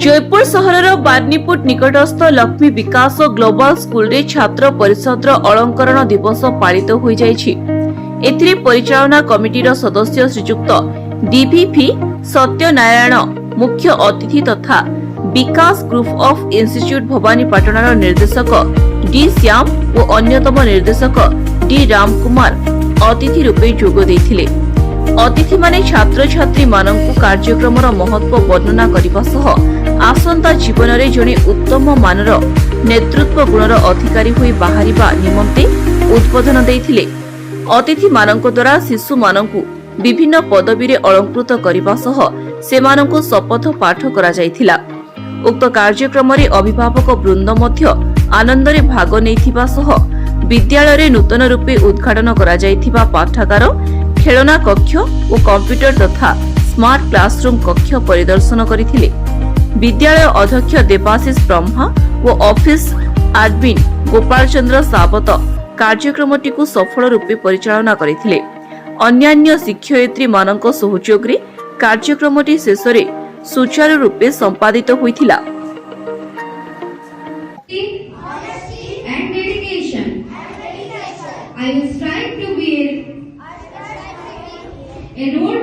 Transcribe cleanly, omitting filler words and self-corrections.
ଜୟପୁର ସହରର ବାର୍ନିପୁଟ ନିକଟସ୍ଥ ଲକ୍ଷ୍ମୀ ବିକାଶ ଗ୍ଲୋବାଲ ସ୍କୁଲରେ ଛାତ୍ର ପରିଷଦର ଅଳଙ୍କରଣ ଦିବସ ପାଳିତ ହୋଇଯାଇଛି। ଏଥିରେ ପରିଚାଳନା କମିଟିର ସଦସ୍ୟ ଶ୍ରୀଯୁକ୍ତ ଡିଭିଭି ସତ୍ୟନାରାୟଣ ମୁଖ୍ୟ ଅତିଥି ତଥା ବିକାଶ ଗ୍ରୁପ ଅଫ୍ ଇନଷ୍ଟିଚ୍ୟୁଟ, ଭବାନୀପାଟଣାର ନିର୍ଦ୍ଦେଶକ ଡି ଶ୍ୟାମ ଓ ଅନ୍ୟତମ ନିର୍ଦ୍ଦେଶକ ଡି ରାମକୁମାର ଅତିଥି ରୂପେ ଯୋଗ ଦେଇଥିଲେ। ଅତିଥିମାନେ ଛାତ୍ରଛାତ୍ରୀମାନଙ୍କୁ କାର୍ଯ୍ୟକ୍ରମର ମହତ୍ତ୍ୱ ବର୍ଣ୍ଣନା କରିବା ସହ ଆସନ୍ତା ଜୀବନରେ ଜଣେ ଉତ୍ତମ ମାନର ନେତୃତ୍ୱ ଗୁଣର ଅଧିକାରୀ ହୋଇ ବାହାରିବା ନିମନ୍ତେ ଉଦ୍ବୋଧନ ଦେଇଥିଲେ। ଅତିଥିମାନଙ୍କ ଦ୍ୱାରା ଶିଶୁମାନଙ୍କୁ ବିଭିନ୍ନ ପଦବୀରେ ଅଳଙ୍କୃତ କରିବା ସହ ସେମାନଙ୍କୁ ଶପଥ ପାଠ କରାଯାଇଥିଲା। ଉକ୍ତ କାର୍ଯ୍ୟକ୍ରମରେ ଅଭିଭାବକ ବୃନ୍ଦ ମଧ୍ୟ ଆନନ୍ଦରେ ଭାଗ ନେଇଥିବା ସହ ବିଦ୍ୟାଳୟରେ ନୂତନ ରୂପେ ଉଦ୍ଘାଟନ କରାଯାଇଥିବା ପାଠାଗାର, ଖେଳନା କକ୍ଷ ଓ କମ୍ପ୍ୟୁଟର ତଥା ସ୍ମାର୍ଟ କ୍ଲାସରୁମ୍ କକ୍ଷ ପରିଦର୍ଶନ କରିଥିଲେ। ବିଦ୍ୟାଳୟ ଅଧ୍ୟକ୍ଷ ଦେବାଶିଷ ବ୍ରହ୍ମା ଓ ଅଫିସ ଆଡମିନ୍ ଗୋପାଳ ଚନ୍ଦ୍ର ସାବତ କାର୍ଯ୍ୟକ୍ରମଟିକୁ ସଫଳ ରୂପେ ପରିଚାଳନା କରିଥିଲେ। ଅନ୍ୟାନ୍ୟ ଶିକ୍ଷୟିତ୍ରୀମାନଙ୍କ ସହଯୋଗରେ କାର୍ଯ୍ୟକ୍ରମଟି ଶେଷରେ ସୁଚାରୁ ରୂପେ ସମ୍ପାଦିତ ହୋଇଥିଲା। And dedication. I will strive to be a role